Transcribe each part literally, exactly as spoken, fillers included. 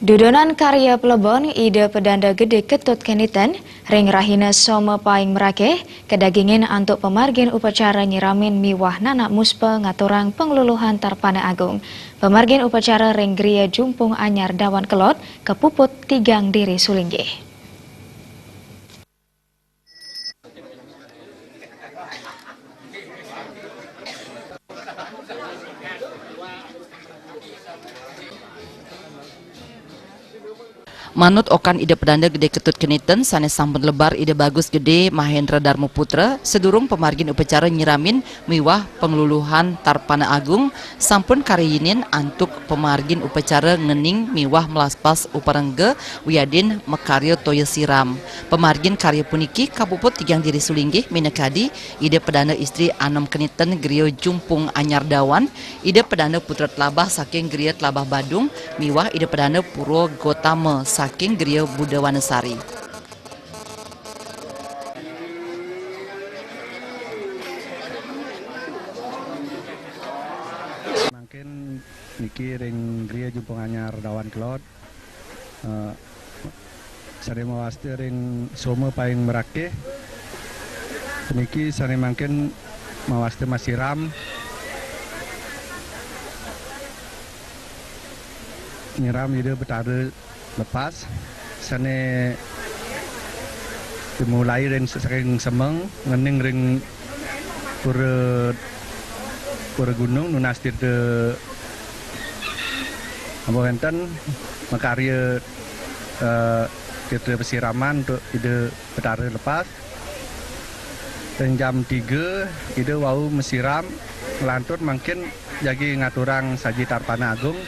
Dudonan karya plebon Ida Pedanda Gede Ketut Keniten, ring rahina Soma Paing Merakeh, kadagingin antuk pamargin upacara nyiramin miwah nanak muspa ngaturang pangluluhan Tarpana Agung. Pamargin upacara ring Griya Jumpung Anyar Dawan Kelod, kapuput tigang diri sulinggih. Manut okan Ida Pedanda Gede Ketut Keniten, sane sampun lebar Ida Bagus Gede Mahendra Darma Putra, sedurung pamargin upacara nyiramin miwah pangluluhan Tarpana Agung, sampun kariyinin antuk pamargin upacara ngening miwah melaspas uparengga wiadin makarya toya siram. Pamargin karya puniki kapuput tigang diri sulinggih minakadi Ida Pedanda Istri Anom Keniten Griya Jumpung Anyar Dawan, Ida Pedanda Putra Telabah saking Griya Telabah Badung, miwah Ida Pedanda Purwa Gotama saking Griya Budawanasari. Mangkin niki ring Griya Jumpung Anyar Dawan Kelod, eh, sane mawasta ring Soma Paing Merakeh. Puniki sane mangkin mawasta masiram, nyiram Ida Betara Lepas, sane dimulai ring, saking semeng, ngening ring pura, pura gunung, nunas tirta, apa wenten, makarya, eh, tirta pasiraman untuk Ida Betara Lepas. Ring jam tiga, Ida wau masiram, nglantur mangkin jagi ngaturang saji Tarpana Agung.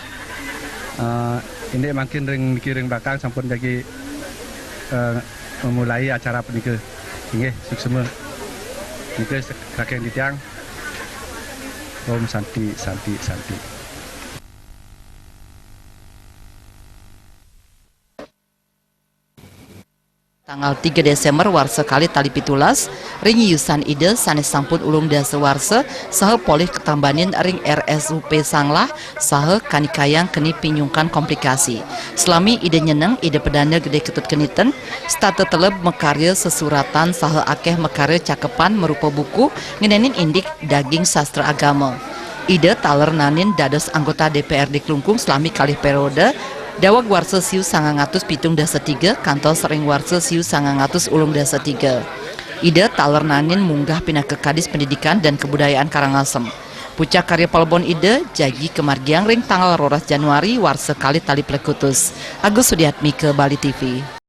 Eh, indik mangkin ring niki ring belakang sampun jagi, eh, memulai acara punika. Inggih, suksema. Nika saking titiang. Om Santi, Santi, Santi. Tanggal tiga Desember warsa kalih tali pitulas, ring yusan Ida sane sampun ulung dasa warsa saha polih katambanin ring R S U P Sanglah saha kanikayang keni pinyungkan komplikasi. Salami Ida nyeneng, Ida Pedanda Gede Ketut Keniten, setata teleb makarya sesuratan saha akeh makarya cakepan marupa buku ngenenin indik daging sastra agama. Ida taler naenin dados anggota D P R D Klungkung salami kalih periode, daweg warsa siu sangang atus pitung dasa tiga kantos ring warsa siu sangang atus ulung dasa tiga. Ida taler naenin munggah pinaka Kadis Pendidikan dan Kebudayaan Karangasem. Pucak karya palebon Ida jagi kamargiang ring tanggal roras Januari warsa kalih tali plekutus. Agus Sudiatmika, Bali T V.